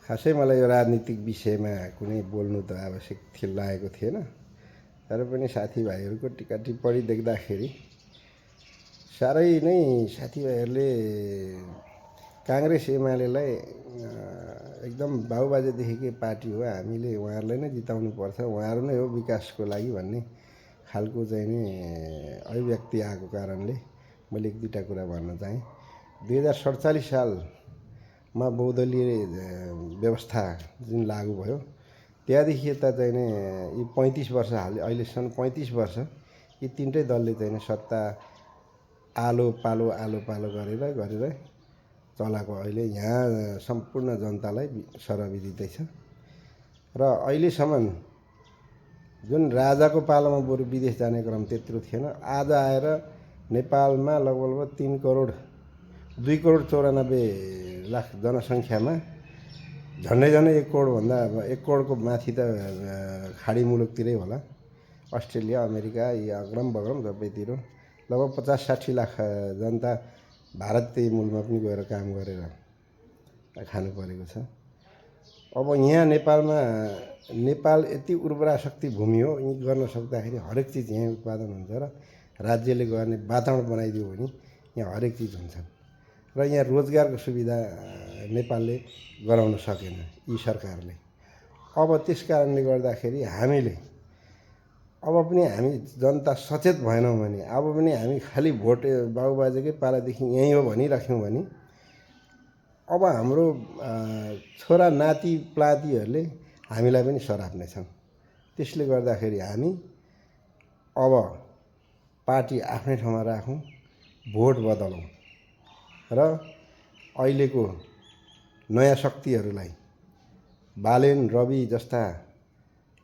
खासै मलाई यो राजनीतिक विषयमा कुनै बोल्नु त आवश्यक लागेको थिएन। तर पनि साथीभाइहरूको टिका टिप्पणी देख्दाखेरि साह्रै नै साथीभाइहरूले काङ्ग्रेस एमालेलाई एकदम बाबुबाजेदेखिकै पार्टी हो, हामीले उहाँहरूलाई नै जिताउनु पर्छ, उहाँहरू नै हो विकासको लागि भन्ने खालको चाहिँ नि अभिव्यक्ति आएको कारणले मैले एक दुईवटा कुरा भन्न चाहेँ। 2047 सालमा बहुदलीय व्यवस्था जुन लागू भयो त्यहाँदेखि यता चाहिँ नि यी 35 वर्ष अहिलेसम्म 35 वर्ष यी तिनटै दलले चाहिँ नि सत्ता आलो पालो गरेर चलाएको अहिले यहाँ सम्पूर्ण जनतालाई सरविदितै छ। र अहिलेसम्म जुन राजाको पालामा बरु विदेश जाने क्रम त्यत्रो थिएन, आज आएर नेपालमा लगभग 2 करोड 94 लाख जनसङ्ख्यामा झन्डै 1 करोडभन्दा 1 करोडको माथि त खाडी मुलुकतिरै होला, अस्ट्रेलिया अमेरिका यी अग्रम बग्रम सबैतिर लगभग 50-60 लाख जनता भारतीय मूलमा पनि गएर काम गरेर खानु परेको छ। अब यहाँ नेपालमा नेपाल यति उर्वरा शक्ति भूमि हो, यी गर्न सक्दाखेरि हरेक चिज यहीँ उत्पादन हुन्छ र राज्यले गर्ने वातावरण बनाइदियो भने यहाँ हरेक चिज हुन्छ र यहाँ रोजगारको सुविधा नेपालले गराउन सकेन यी सरकारले। अब त्यस कारणले गर्दाखेरि हामीले अब पनि हामी जनता सचेत भएनौँ भने, अब पनि हामी खालि भोट बाबुबाजेकै पालादेखि यहीँ हो भनिराख्यौँ भने अब हाम्रो छोरा नाति प्लातीहरूले हामीलाई पनि सराप्नेछन्। त्यसले गर्दाखेरि हामी अब पार्टी आफ्नै ठाउँमा राखौँ, भोट बदलौँ र अहिलेको नयाँ शक्तिहरूलाई बालेन रवि जस्ता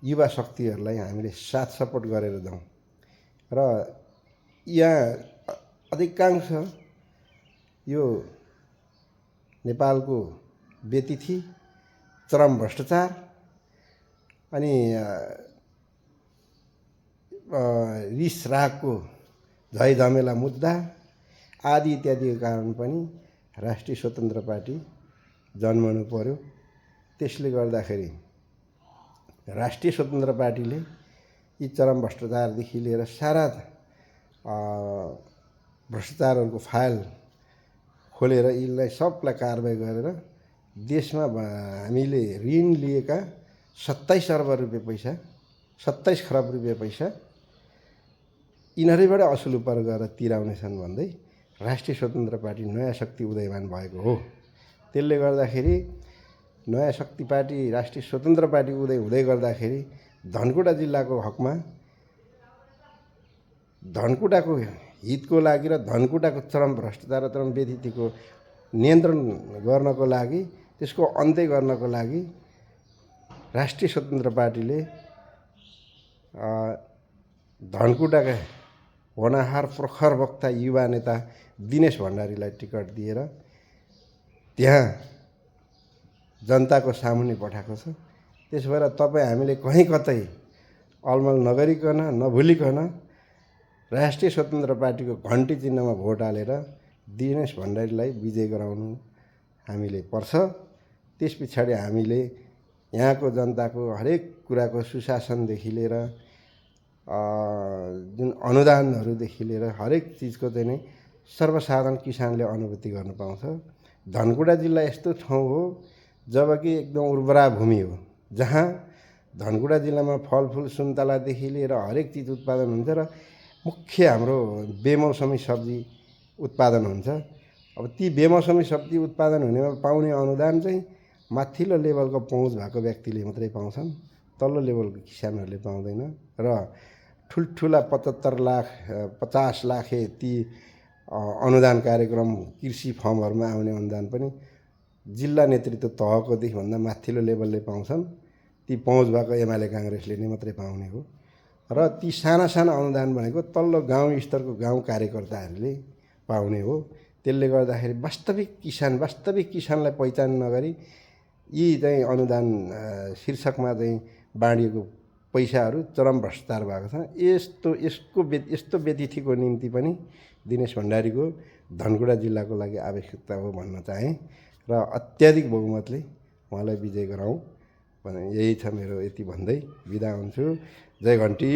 युवा शक्तिहरूलाई हामीले साथ सपोर्ट गरेर जाउँ। र यहाँ अधिकांश यो नेपालको व्यतिथि, चरम भ्रष्टाचार अनि रिस रागको झैझमेला मुद्दा आदि इत्यादिको कारण पनि राष्ट्रिय स्वतन्त्र पार्टी जन्मनु पर्यो। त्यसले गर्दाखेरि राष्ट्रिय स्वतन्त्र पार्टीले यी चरम भ्रष्टाचारदेखि लिएर सारा भ्रष्टाचारहरूको फाइल खोलेर यिनलाई सबलाई कारबाही गरेर देशमा हामीले ऋण लिएका 27 अर्ब रुपियाँ पैसा 27 खरब रुपियाँ पैसा यिनीहरूबाट असुल उपर गरेर तिराउनेछन् भन्दै राष्ट्रिय स्वतन्त्र पार्टी नयाँ शक्ति उदयमान भएको हो। त्यसले गर्दाखेरि नयाँ शक्ति पार्टी राष्ट्रिय स्वतन्त्र पार्टी उदय हुँदै गर्दाखेरि धनकुटा जिल्लाको हकमा धनकुटाको हितको लागि र धनकुटाको चरम भ्रष्टाचार र चरम व्यतिथिको नियन्त्रण गर्नको लागि, त्यसको अन्त्य गर्नको लागि राष्ट्रिय स्वतन्त्र पार्टीले धनकुटाका होनहार प्रखर वक्ता युवा नेता दिनेश भण्डारीलाई टिकट दिएर त्यहाँ जनताको सामुन्ने पठाएको छ। त्यसो भएर तपाईँ हामीले कहीँ कतै अलमल नगरिकन नभुलिकन राष्ट्रिय स्वतन्त्र पार्टीको घन्टी चिन्हमा भोट हालेर दिनेश भण्डारीलाई विजय गराउनु हामीले पर्छ। त्यस पछाडि हामीले यहाँको जनताको हरेक कुराको सुशासनदेखि लिएर जुन अनुदानहरूदेखि लिएर हरेक चिजको चाहिँ नै सर्वसाधारण किसानले अनुभूति गर्न पाउँछ। धनकुटा जिल्ला यस्तो ठाउँ हो जबकि एकदम उर्वरा भूमि हो, जहाँ धनकुटा जिल्लामा फलफुल सुन्तलादेखि लिएर हरेक चिज उत्पादन हुन्छ र मुख्य हाम्रो बेमौसमी सब्जी उत्पादन हुन्छ। अब ती बेमौसमी सब्जी उत्पादन हुनेमा पाउने अनुदान चाहिँ माथिल्लो लेभलको पहुँच भएको व्यक्तिले मात्रै पाउँछन्, तल्लो लेभलको किसानहरूले पाउँदैन। र ठुल्ठुला 75 लाख 50 लाखे ती अनुदान कार्यक्रम कृषि फर्महरूमा आउने अनुदान पनि जिल्ला नेतृत्व तहकोदेखि भन्दा माथिल्लो लेभलले पाउँछन्। ती पहुँच भएको एमाले काङ्ग्रेसले नै मात्रै पाउने हो। र ती साना साना अनुदान भनेको तल्लो गाउँ स्तरको गाउँ कार्यकर्ताहरूले पाउने हो। त्यसले गर्दाखेरि वास्तविक किसानलाई पहिचान नगरी यी चाहिँ अनुदान शीर्षकमा चाहिँ बाँडिएको पैसाहरू चरम भ्रष्टाचार भएको छ। यस्तो व्यतिथिको निम्ति पनि दिनेश भण्डारीको धनकुटा जिल्लाको लागि आवश्यकता हो भन्न चाहेँ र अत्याधिक बहुमतले उहाँलाई विजय गराउँ भने यही छ मेरो यति भन्दै बिदा हुन्छु। जय घन्टी।